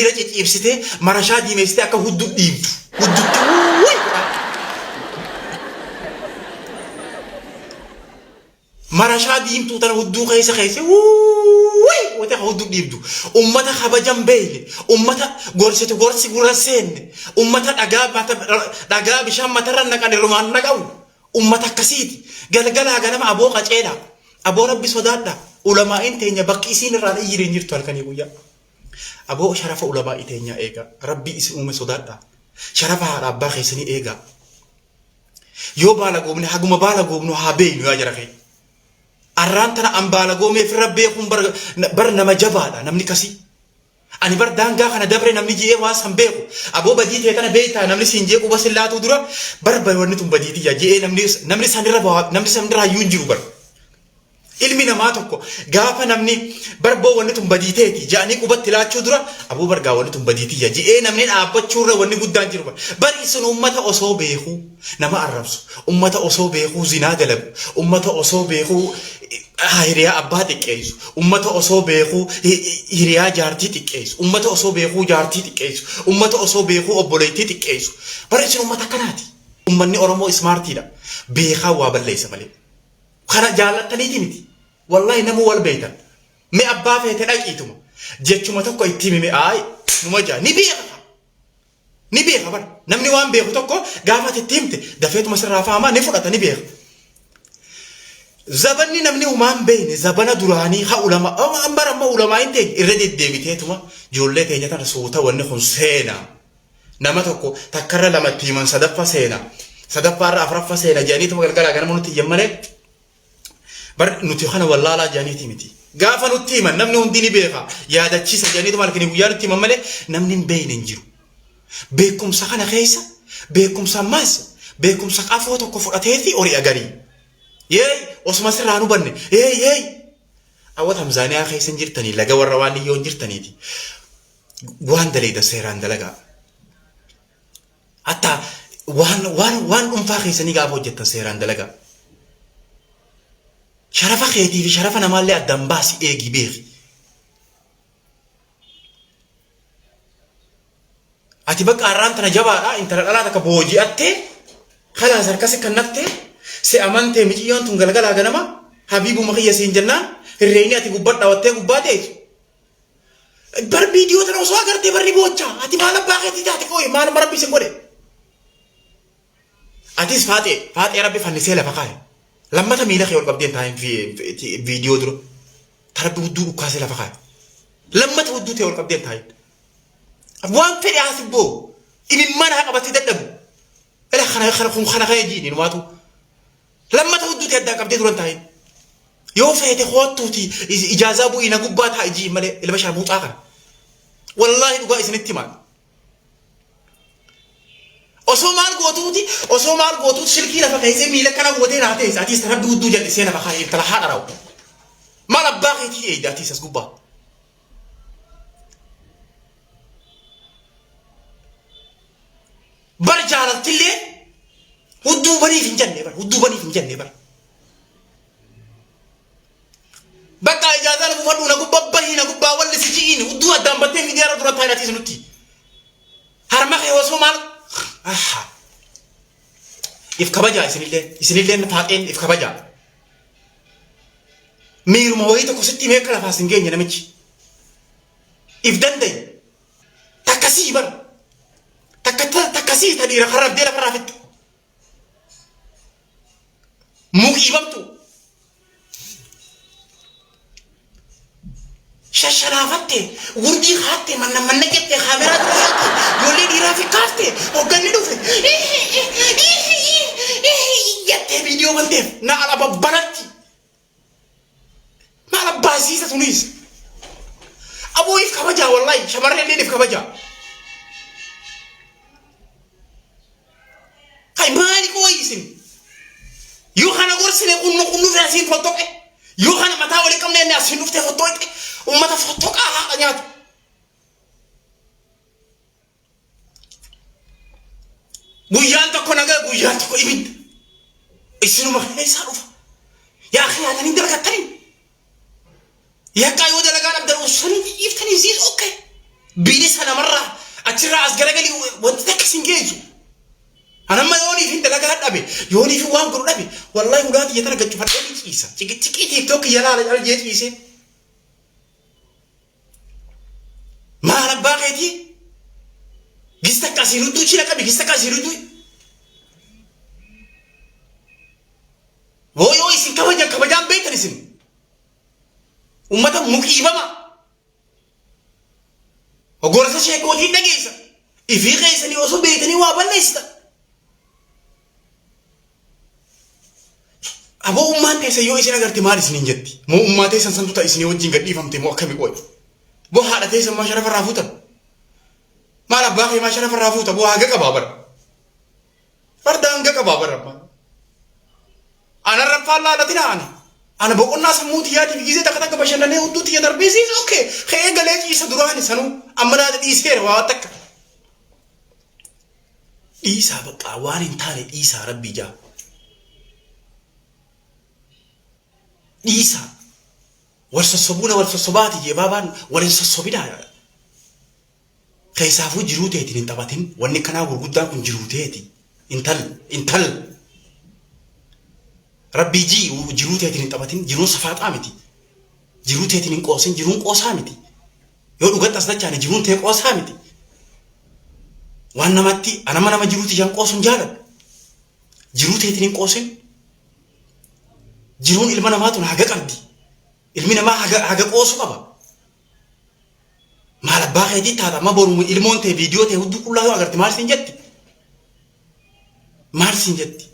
Cicciibsitee marashaa diimeessitee akka hudduu dhiibdu. Huddutti wuuwwi godhaa. Marashaa diimtuu tana hudduu keessa keesse wuuwwi gootee akka hudduu dhiibdu. Ummata kabajan beekne, ummata gorsitu gorsi gurra seenne, ummata dhagaa mata dhagaa bishaan matarra naqan irrumaan naqamu. Ummata akkasiiti. Galgalaa ganama aboo qaceelaa. Aboo rabbi sodaadhaa. Ulamaa'iin teenya bakki isiin irraan iyyine hin jirtu halkanii guyyaa. Aboo sharafa ulamaa'ii teenyaa eegaa. Rabbii isin uume sodaadhaa. Sharafa haadha abbaa keessanii eegaa. Yoo baala goobne haguma baala goobnu haa beeynu yaa jara keenya. Arraan tana an baala goomee firra beekuun bar, bar nama jabaadha namni kasii. Ani bar daangaa kana dabre namni ji'ee waan san beeku. Aboo badii tee tana beektaa namni siin jee quba sin laatuu dura bar bar wanni tun badii tiyya ji'ee namni namni sanirra namni sanirra hayyuu hin jiru bar. Ilmi namaa tokko gaafa namni bar boo wanni tun badii teeti ja'anii qubatti laachuu dura aboo bar gaa wanni tun badii tiyya je'ee namni dhaabbachuurra wanni guddaan jiru bar. Bar isin ummata osoo beekuu nama arrabsu, ummata osoo beekuu zinaa dalagu, ummata osoo beekuu hiriyaa abbaa xiqqeessu, ummata osoo beekuu hiriyaa jaartii xiqqeessu, ummata osoo beekuu jaartii xiqqeessu, ummata osoo beekuu obboleettii xiqqeessu. Bar isin ummata akkanaati. Ummanni Oromoo ismaartiidha. Beekaa waa balleessa malee. Kana jaallattaniiti miti. Wallahi namuu wal beeytan. Mee abbaa feete dhaqiituma. Jechuma tokko itti himi mee ayi numa jaa. Ni beeka. Ni beeka bar. Namni waan beeku tokko gaafa ati itti himte dafeetuma sirraa faama ni fudhata ni beeka. Zabanni namni humaan beekne zabana duraanii ha ulama bar amma ulamaa hin teenye irra deddeebiteetuma ijoollee teenya tana suuta wanni kun seena. Nama tokko takkarra lama itti himan sadaffa seena. Sadaffaarra afraffa seena jedhaniituma galgalaa ganama nutti iyyan malee bar nuti kana wallaalaa jedhaniiti miti. Gaafa nutti himan namni hundi ni beeka yaadachiisa jedhaniituma halkanii guyyaa nutti himan malee namni hin beekne hin jiru. Beekumsa kana keessa beekumsa ammaas beekumsa qafoo tokko fudhateeti horii agarii. Yeey osuma sirraa hin hubanne yeey yeey. Awwa Tamzaaniyaa keessa hin jirtanii laga warra waan dhiyyoo hin jirtaniiti. Waan daleeydan seeraan dalagaa. Hatta waan waan waan dhuunfaa keessanii gaafa hojjettan seeraan dalagaa. Sharafa keetii fi sharafa namaallee addaan baasi eegi beeki. Ati bakka har'aan tana jabaadha intala dhalaa takka booji'attee kalaas harkasi kan naqtee si amantee miciyyoon tun galgalaa ganama habiibuma kiyya siin jennaan hirreeyni ati gubbadha wattee gubbaa teessu. Bar viidiyoo tana osoo agartee barri boocha. Ati maal abbaa keetii taate qooyi maal rabbi isin godhe. Atis faaxee faaxee rabbi fannisee lafa kaa'e. Lammata miila kee ol qabdee hin taa'in viidiyoo dura. Ta rabbi hudduu dhukkaasee lafa kaa'e. Lammata hudduu tee ol qabdee hin taa'in. Waan fedhe haa sibboo. Imimmaan haa qabatee dadhabu. Ila kana kana kun kana ka'ee jiini numaatu. Lammata hudduu tee addaan qabdee dura hin taa'in. Yoo feete koottuuti ijaazaa bu'ii na gubbaa taa'i ji'i malee ilma sharmuuxaa kana. Wallaahi dhugaa isinitti himaa. Osoo maal gootuuti osoo maal gootuuti silkii lafa keessee miila kana gootee naa teesse atiis rabbi hudduu jallisee lafa kaa'ee intala haadha rawu. Maal abbaa keetii eeyda atiis as gubbaa. Bar jaalaltillee hudduu baniif hin jenne bar hudduu baniif hin jenne bar. Bakka ijaazaa na buufadhu na gubbaa bahii na gubbaa walli si ji'iin hudduu addaan battee miidiyaa irra dura taa'in atiis nutti. Harma kee osoo maal aha. If kabajaa isinillee isinillee faaxeen if kabajaa. Miiruma wayii tokko sitti himee akka lafaa sin geenye namichi. If danda'i. Takka sii bar. Takka takka sii ta dhiira karrabdee lafarraa fixxu. Muqiibamtu. Shashanaafatte gurdii kaatte manna manna jette kaameraa dura yaate ijoollee dhiiraa fi kaafte hogganni dhufe jettee viidiyoo banteef na ala babbalatti. Maal abbaasiisa tunis. Aboo if kabajaa wallahi shamarreen illee if kabajaa. Hay maali qooyi isin? Yoo kana gorsine kunnu kunnu fi asiin fottoqe. Yoo kana mataa waliin qabne inni asiin dhuftee fottoqe. Ummata fottoqaa haadha nyaatu. Guyyaan tokko nagaa guyyaan tokko ibidda. Isinuma keessaa dhufa. Yaa akhi yaadanii dalagattanii. Yakkaa yoo dalagaa dhabdan ussanii dhiiftanii siis okay. Bilisa namarraa achirraa as garagalii wanti takka sin geessu. Anamma yooniif hin dalagaa dhabe, yooniif waan godhu dhabe, wallahi hulaa tiyya tana gad cufadhee ni ciisa. Ciqiciqii TikTok yalaala cal jee ciisee. Maal abbaa keetii? Gis takka asii rudduu chila qabi, gis takka asii rudduu. Woo yoo isin kabajan kabajaan beektan isin. Ummata muqiibama. Gorsa sheekootiin dhageessa. Ifii keessanii osoo beektanii waa balleessitan. Aboo ummaan teessan yoo isin agarte maal isiniin jetti? Moo ummaa teessan santu ta isinii wajjin gad dhiifamte moo akkami qoy? Boo haadha teessan maa sharafa irraa fuutan? Maal abbaa kee maa sharafa irraa fuuta? Boo haga qabaa bara. Farda hanga qabaa bara abbaan. Anarra faallaa latina ani. Ana boqonnaa sammuu tiyyaatiif gizee takka takka bashannanee hudduu tiyya darbee siis okay. Ka'ee galee ciisa duraani sanuu amma naa dhiiseera waa takka. Dhiisaa baqqaa waan hin taane dhiisaa rabbii jaa. Dhiisaa. Wal sossobuuna wal sossobaati jee baabaan wal hin sossobinaa. Keessaafuu jiruu teetiin hin taphatin wanni kanaa gurguddaan kun jiruu teeti. Intal intal. Rabbii jii jiruu teetiin hin taphatin jiruun safaaxaa miti. Jiruu teetiin hin qoosin jiruun qoosaa miti. Yoo dhugatti as dachaane jiruun tee qoosaa miti. Waan namatti anama nama jiruu tiyyaan qoosuun jaaladhu. Jiruu teetiin hin qoosin. Jiruun ilma namaa tun haga qabdi. Ilmi namaa haga haga qoosu qaba. Maal abbaa keetii taata amma boru ilmoon tee viidiyoo tee hudduu qullaa yoo agarte maal siin jetti? Maal siin jetti?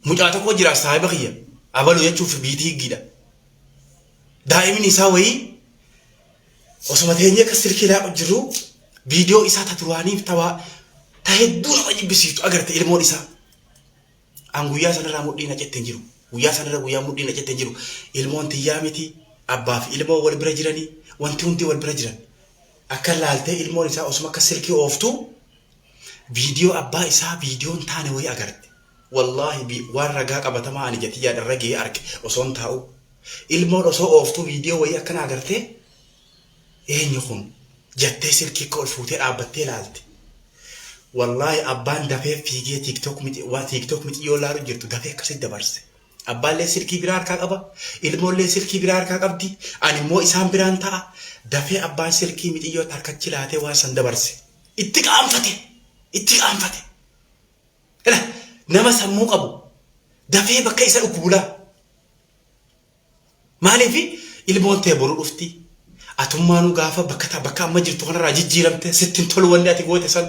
Mucaa tokko jira saahiba kiyya abalu jechuuf biitii higgiidha. Daa'imni isaa wayii osuma teenyee akka silkii laaqu jirru viidiyoo isaa ta duraaniif tawaa ta hedduu nama jibbisiiftu agarte ilmoon isaa. An guyyaa sanarraa mudhii na cette hin jiru. Guyyaa sanarra guyyaa mudhii na cette hin jiru. Ilmoon tiyyaa miti abbaa fi ilmoo wal bira jiranii wanti hundi wal bira jiran. Akka laaltee ilmoon isaa osuma akka silkii ooftuu viidiyoo abbaa isaa viidiyoo hin taane wayii agarte. Wallaahi waan ragaa qabatamaa ani ija tiyyaan irra ga'ee arge osoon taa'uu. Ilmoon osoo ooftuu viidiyoo wayii akkana agartee eenyu kun jettee silkii akka ol fuutee dhaabbattee laalte. Wallaahi abbaan dafee fiigee TikTok miti waa TikTok miciyyoo laalu jirtu dafee akkasitti dabarse. Abbaallee silkii biraa harkaa qaba. Ilmoollee silkii biraa harkaa qabdi. Ani immoo isaan biraan ta'a. Dafee abbaan silkii miciyyoo harkatti laatee waan san dabarse. Itti qaanfate. Itti qaanfate. Ila nama sammuu qabu dafee bakka isa dhukkubu laa. Maaliif ilmoon tee boru dhufti. Atummaanuu gaafa bakka ta bakka amma jirtu kanarraa jijjiiramte sitti hin tolu wanni ati goote san.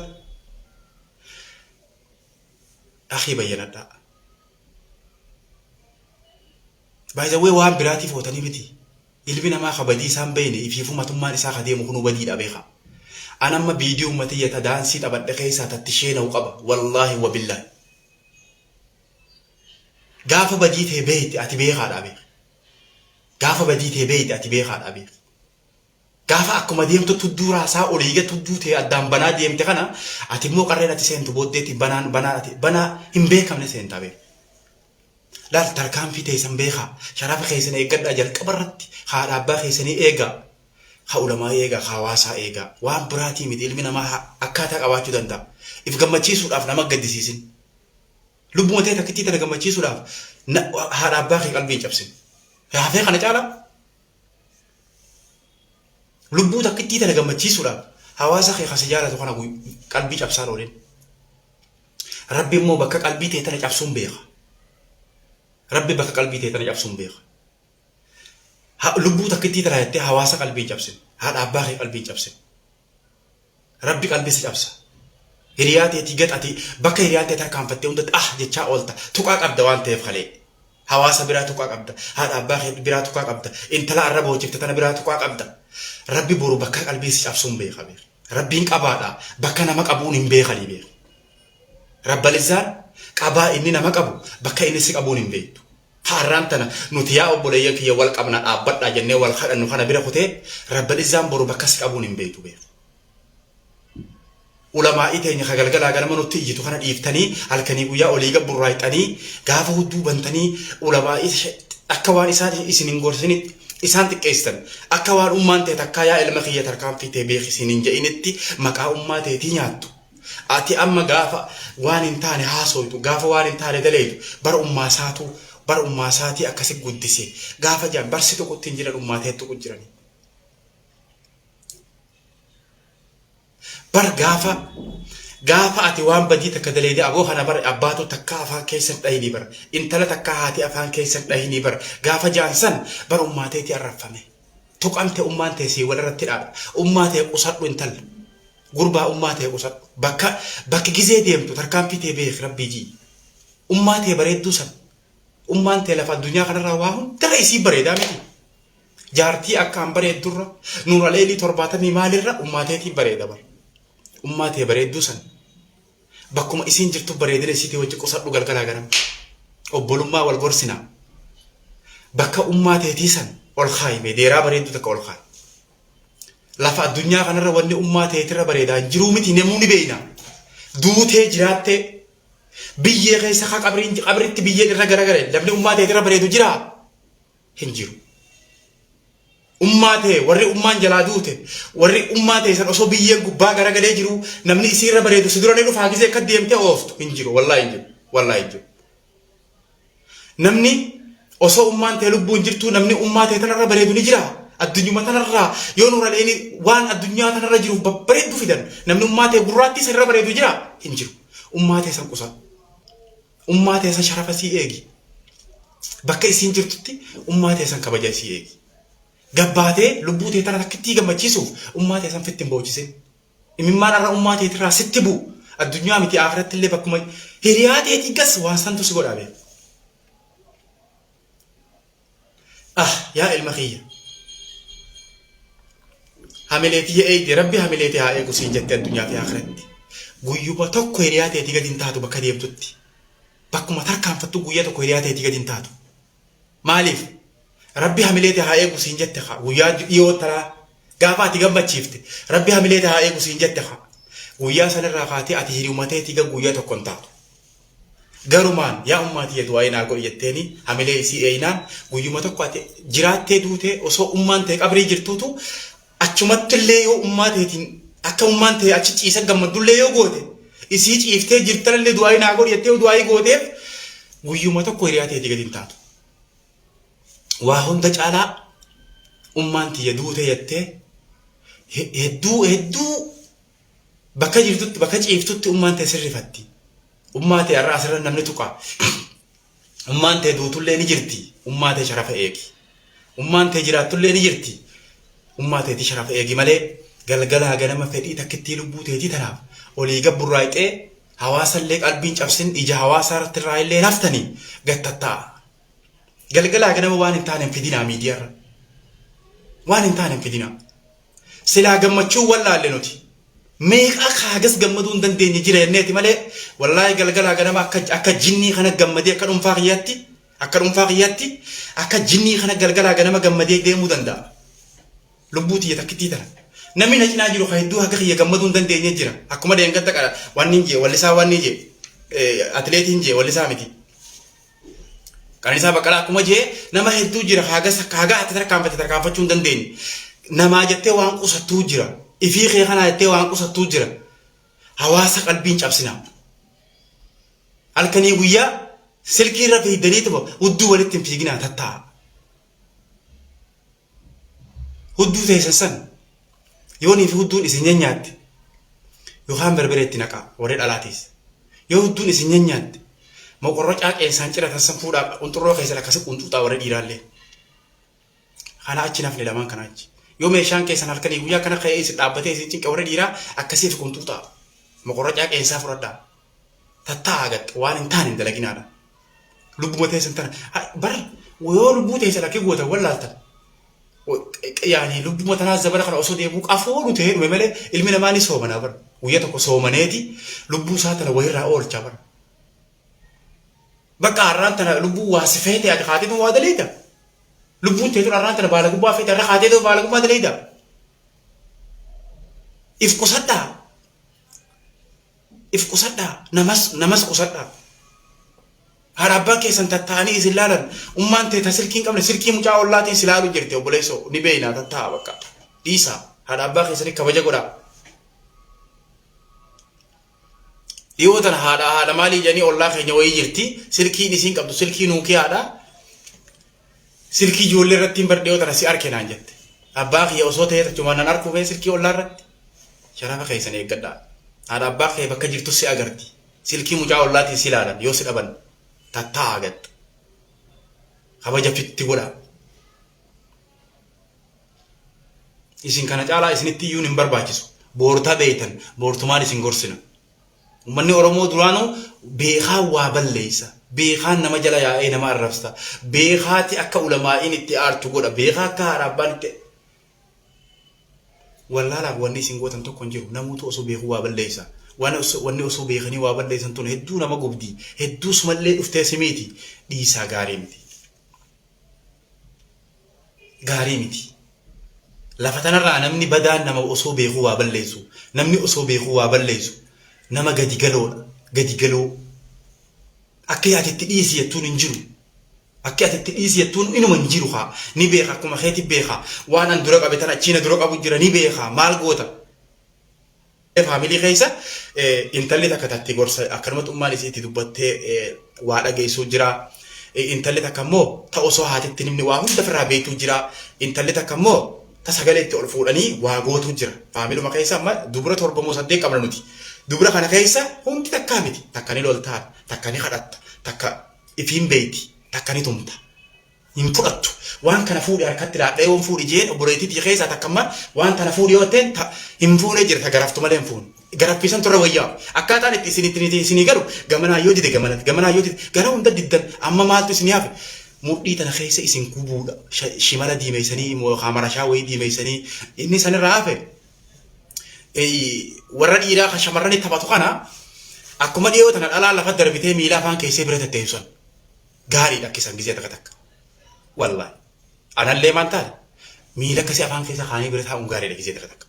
Akii bayyanadhaa. By the way waan biraatiif ootanii miti. Ilmi namaa ka badii isaa hin beeyne ifiifuu matummaan isaa ka deemu kunuu badiidha beekaa. An amma viidiyoo tiyya ta daansii taphadhe keessaa tatti sheena'u qaba. Wallaahi wa billaahi. Gaafa badii tee beeyte ati beekaadha beeki. Gaafa badii tee beeyte ati beekaadha beeki. Gaafa akkuma deemtu tudduu raasaa olii gad tudduu tee addaan banaa deemte kana ati immoo qarreen ati seentu booddeetti banaan banaa ati banaa hin beekamne seentaa beeki. Laal tarkaanfii teessan beekaa. Sharafa keessan eeggadhaa jalqaba irratti haadha abbaa keessanii eegaa. Ka ulamaa eegaa, ka hawaasaa eegaa. Waan biraatii miti ilmi namaa akkaataa qabaachuu danda'a. If gammachiisuudhaaf nama gaddisiisin. Lubbuma tee takkittii tana gammachiisuudhaaf haadha abbaa kee qalbii hin cabsin. Hafee kana caalaa lubbuu takkittii tana gammachiisuudhaaf hawaasa kee kan si jaalatu kana qalbii cabsaan oolin. Rabbi immoo bakka qalbii tee tana cabsuun beeka. Rabbi bakka qalbii tee tana cabsuun beeka. Lubbuu takkittii tana jettee hawaasa qalbii hin cabsin. Haadha abbaa kee qalbii hin cabsin. Rabbi qalbii si cabsa. Hiriyaa teetii gad ati bakka hiriyaan tee tarkaanfattee hundatti ah jechaa oolta. Tuqaa qabda waan ta'eef kalee. Hawaasa biraa tuqaa qabda. Haadha abbaa kee biraa tuqaa qabda. Intala arraba hojjifte tana biraa tuqaa qabda. Rabbi boru bakka qalbii si cabsuun beeka beeka. Rabbiin qabaadha. Bakka nama qabuun hin beekanii beeku. Rabbalizzaan qabaa inni nama qabu bakka inni si qabuun hin beektu. Har'aan tana nuti yaa obboleeyyan kiyya wal qabna dhaabbadhaa jennee wal kadhannu kana bira kutee Rabbalizzaan boru bakka si qabuun hin beektu beeku. Ulamaa'ii teenya ka galgalaa ganama nutti iyyitu kana dhiiftanii halkanii guyyaa olii gad burraayxanii gaafa hudduu bantanii ulamaa'ii akka waan isaan isin hin gorsinitti Isaan xiqqeessitan. Akka waan ummaan tee takkaa yaa ilma kiyya tarkaanfii tee beeki siin hin je'initti maqaa ummaa teetii nyaattu. Ati amma gaafa waan hin taane haasooytu, gaafa waan hin taane daleeydu, bar ummaa isaatu, bar ummaa isaatii akkasi guddise gaafa je'an bar si tuqutti hin jiran ummaa tee tuqu jirani. Bar gaafa gaafa ati waan badii takka daleeyde aboo kana bar abbaatu takkaa afaan keessan dhahinii bar intala takkaa haati afaan keessan dhahinii bar gaafa ja'an san bar ummaa teeti arrabfame. Tuqamte ummaan tee sii wal irratti dhaadha. Ummaa tee qusadhu intal. Gurbaa ummaa tee qusadhu. Bakka bakki gizee deemtu tarkaanfii tee beeki rabbii ji'i. Ummaa tee bareedduu san. Ummaan tee lafa addunyaa kanarraa waa hundarra isii bareedaa miti. Jaartii akkaan bareeddurra nuuraleelii torbaatamii maalirra ummaa teetii bareeda bar. Ummaa tee bareedduu san. Bakkuma isiin jirtu bareedina isiitii wajji qusadhu galgalaa ganama. Obbolummaa wal gorsinaa. Bakka ummaa teetii san ol kaayi mee deeraa bareedduu takka ol kaayi. Lafa addunyaa kanarra wanni ummaa teetirra bareedaa hin jiruu miti namuu ni beeyna. Duutee jiraattee biyyee keessa ka qabriin qabritti biyyeen irra garagale namni ummaa teetirra bareedu jiraa? Hin jiru. Ummaa tee warri ummaan jalaa duute warri ummaa tee san osoo biyyeen gubbaa garagalee jiru namni isiirra bareedu si dura ni dhufaa gisee akka deemtee ooftu hin jiru wallaahi hin jiru wallaahi hin jiru. Namni osoo ummaan tee lubbuun jirtuu namni ummaa tee tanarra bareedu ni jira. Addunyuma tanarraa yoo nuuraleeni waan addunyaa tanarra jiru babbareeddu fidan namni ummaa tee gurraattii sanirra bareedu jira hin jiru. Ummaa tee san qusadhu. Ummaa tee san sharafa sii eegi. Bakka isiin jirtutti ummaa tee san kabaja isii eegi. Gabbaatee lubbuu tee tana takkittii gammachiisuuf ummaa tee san fitti hin boochisin. Imimmaan arra ummaa teetirraa sitti bu'u addunyaa miti aakiratti illee bakkuma hiriyaa teetii gas waan santu si godhaa beeku. Ah yaa ilma kiyya. Hamilee tiyya eeyde rabbi hamilee tee haa eegu siin jette addunyaa fi aakiratti. Guyyuma tokko hiriyaa teetii gadi hin taatu bakka deemtutti. Bakkuma tarkaanfattu guyyaa tokko hiriyaa teetii gadi hin taatu. Maaliif? Rabbi hamilee tee haa eegu siin jette kaa guyyaa dhiyoo taraa gaafa ati gammachiifte Rabbi hamilee tee haa eegu siin jette kaa guyyaa sanirraa kaatee ati hiriyuma teetii gad guyyaa tokko hin taatu. Garumaan yaa ummaa tiyya du'aa'ii naa godhi jetteeni hamilee isii eeynaan guyyuma tokko ati jiraattee duutee osoo ummaan tee qabrii jirtuutu achumattillee yoo ummaa teetiin akka ummaan tee achi ciisa gammaddullee yoo goote isii ciiftee jirtanillee du'aa'ii naa godhi jettee yoo du'aa'ii gooteef guyyuma tokko hiriyaa teetii gadi hin taatu. Waa hunda caalaa ummaan tiyya duute jettee hedduu hedduu bakka jirtutti bakka ciiftutti ummaan tee sirrifatti. Ummaa tee har'a asirra namni tuqa. Ummaan tee duutullee ni jirti. Ummaa tee sharafa eegi. Ummaan tee jiraattullee ni jirti. Ummaa teetii sharafa eegi malee galgalaa ganama fedhii takkittii lubbuu teetii tanaaf olii gad burraayxee hawaasallee qalbiin cabsin ija hawaasaa irratti irraa illee haftanii gad tattaa'a. Galgalaa ganama waan hin taane hin fidinaa miidiyaarra. Waan hin taane hin fidinaa. Silaa gammachuu wallaalle nuti. Meeqa akka hagas gammaduu hin dandeenye jira jenneeti malee wallaahi galgalaa ganama akka akka jinnii kana gammadee akka dhuunfaa kiyyaatti akka dhuunfaa kiyyaatti akka jinnii kana galgalaa ganama gammadee deemuu danda'a. Lubbuu tiyya takkittii tana. Namni na cinaa jiru ka hedduu haga kiyya gammaduu hin dandeenye jira. Akkuma deengadda qara wanni hin jee wallisaa wanni jee atileetiin jee wallisaa miti. Qananiisaa Baqqalaa akkuma jee nama hedduu jira haga haga ati tarkaanfatte tarkaanfachuu hin dandeenye. Namaa jettee waan qusattuu jira. Ifii kee kanaa jettee waan qusattuu jira. Hawaasa qalbiin cabsinaa. Halkanii guyyaa silkii irra fiigdaniituma hudduu walitti hin fiiginaa tattaa'a. Hudduu teessan san yoonii fi hudduun isin nyanyaatte yookaan berbere itti naqaa warri dhalaatiis. Yoo hudduun isin nyanyaatte moqorrocaa qeensaan ciratan san fuudhaa qunxurroo keessan akkasi qunxuuxaa warri dhiiraallee. Kana achi nafni lamaan kana achi. Yoo meeshaan keessan halkanii guyyaa kana ka'ee isin dhaabbatee isin cinqe warri dhiiraa akkasii fi qunxuuxaa. Moqorrocaa qeensaa fudhadhaa. Tattaa'a gaxxa waan hin taane hin dalaginaadha. Lubbuma teessan tana bar yoo lubbuu teessan akka gootan wallaaltan. Yaani lubbuma tanaa zabana kana osoo deemuu qafoo nu ta'ee dhume malee ilmi namaa ni soomanaa bar. Guyyaa tokko soomaneeti lubbuu isaa tana wayirraa oolcha bar. Bakka har'aan tana lubbuu waa si feete ati kaateetu waa daleeyda. Lubbuun teetun har'aan tana baala gubbaa feete har'a kaateetu baala gubbaa daleeyda. If qusadhaa. If qusadhaa. Namas namas qusadhaa. Haadha abbaan keessan tatta'anii isin laalan. Ummaan tee ta silkii hin qabne silkii mucaa ollaatiin si laalu jirti obboleessoo. Ni beeynaa tatta'a bakka. Dhiisaa. Haadha abbaa keessanii kabaja godhaa. Dhiyoo tana haadha haadha maalii jedhanii ollaa keenya wayii jirti. Silkiin isiin qabdu silkii Nuukiyaadha. Silkii ijoollee irratti hin bar dhiyoo tana si arke naan jette. Abbaa kiyya osoo ta'ee tachumaan nan arkuu bee silkii ollaa irratti. Sharafa keessan eeggadhaa. Haadha abbaa kee bakka jirtu si agarti. Silkii mucaa ollaatiin si ilaalan yoo si dhaban tattaa'a gad. Kabaja fitti godhaa. Isin kana caalaa isinitti iyyuun hin barbaachisu. Boortaa beektan boortumaan isin gorsina. Uummanni Oromoo duraanuu beekaa waa balleessa. Beekaan nama jala yaa'ee nama arrabsa. Beekaati akka ulamaa'iin itti aartu godha. Beekaa akka haadha abbaan itti Wallaalaaf wanni isin gootan tokko hin jiru. Namuutu osoo beekuu waa balleessa. Wanni osoo beekanii waa balleessan tun hedduu nama gubdi. Hedduu sumallee dhuftee si miiti. Dhiisaa gaarii miti. Gaarii miti. Lafa tanarraa namni badaan nama osoo beekuu waa balleessu. Namni osoo beekuu waa balleessu. Nama gadi galoodha. Gadi galoo. Akka ati itti dhiisi jettuun hin jiru. Akki ati itti dhiisi jettuun inuma hin jiru kaa. Ni beeka akkuma keeti beeka. Waan an dura qabe tan achii na dura qabu jira ni beeka. Maal goota? Faamilii keessa intalli takka tatti gorsa akkanumatti ummaan isii itti dubbattee waa dhageessuu jira. Intalli takka immoo ta osoo haatitti nimni waa hunda ofirraa beektuu jira. Intalli takka immoo ta sagalee itti ol fuudhanii waa gootuu jira. Faamiluma keessa amma dubra 7 moo 8 qabna nuti. Dubra kana keessa hundi takkaa miti. Takka ni loltaa, takka ni kadhatta, takka ifiin beeyti, takka ni tumta. Hin fudhattu. Waan kana fuudhi harkatti laadha yoon fuudhi jeen obboleettii tiyya keessaa takka amma waan tana fuudhi yoo jetteen ta hin fuune jira ta garaftu malee hin fuune. Garaffiisan turre wayyaa. Akkaataan itti isin itti isinii galu gamanaa yoo dide gamanatti gamanaa yoo dide gara hunda diddan amma maaltu isinii hafe mudhii tana keessa isin gubuudha. Shimala diimeessanii yookaan marashaa wayii diimeessanii inni sanirraa hafe warra dhiiraa kan shamarranii taphatu kana akkuma dhiyoo tana dhalaa lafa darbitee miila afaan keessee bira tetteessan. Gaariidha akka isaan gizee takka takka. Wallaahi. Anallee maan taate miila akkasii afaan keessa kaanii bira taa'uun gaariidha gizee takka takka.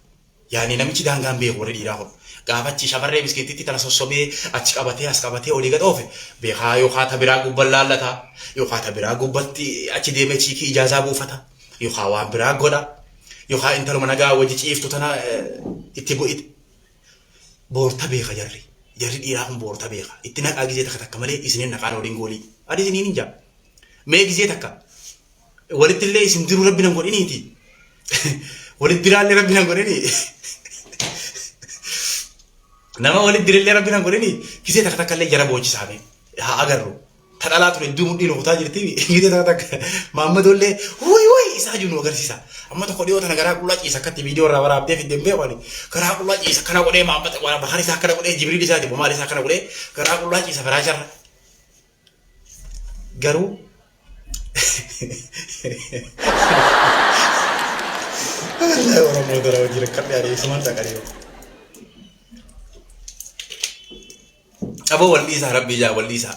Yaani namichi daangaan beeku warri dhiiraa kun. Gaafa achi shamarree miskiintitti tana sossobee achi qabatee as qabatee olii gad oofe beekaa yookaan ta biraa gubban laallata yookaan ta biraa gubbatti achi deemee chiikii ijaazaa buufata yookaan waan biraa godha yookaan intaluma nagaa wajji ciiftu tana itti bu'i Boorta beeka jarri. Jarri dhiiraa kun boorta beeka. Itti naqaa gizee takka takka malee isinin naqaan waliin goolii. Ani isiniin hin jaa. Mee gizee takka walitti illee isin diruu rabbi nan godhiniiti. Walitti diraallee rabbi nan godhini. Nama walitti dirillee rabbi nan godhini. Gizee takka takka illee jara boochisaa mee. Haa agarru. Ta dhalaa tun hedduu mudhii nu kutaa jirti. Gizee takka takka maammadoollee wuy wuy isaa jiru nu agarsiisa. Amma tokko dhiyoo tana garaa qullaa ciisa akkatti viidiyoo irraa waraabdee fidde hin beeku ani. Garaa qullaa ciisa akkana godhee maammata waan bakar isaa akkana godhee jibriil isaati maal isaa akkana godhee garaa qullaa ciisa firaasharra. Garuu Wallahi Oromoo dara hojii rakkadhe ani isuman dhaqanii. Aboo wal dhiisaa rabbii jaa wal dhiisaa.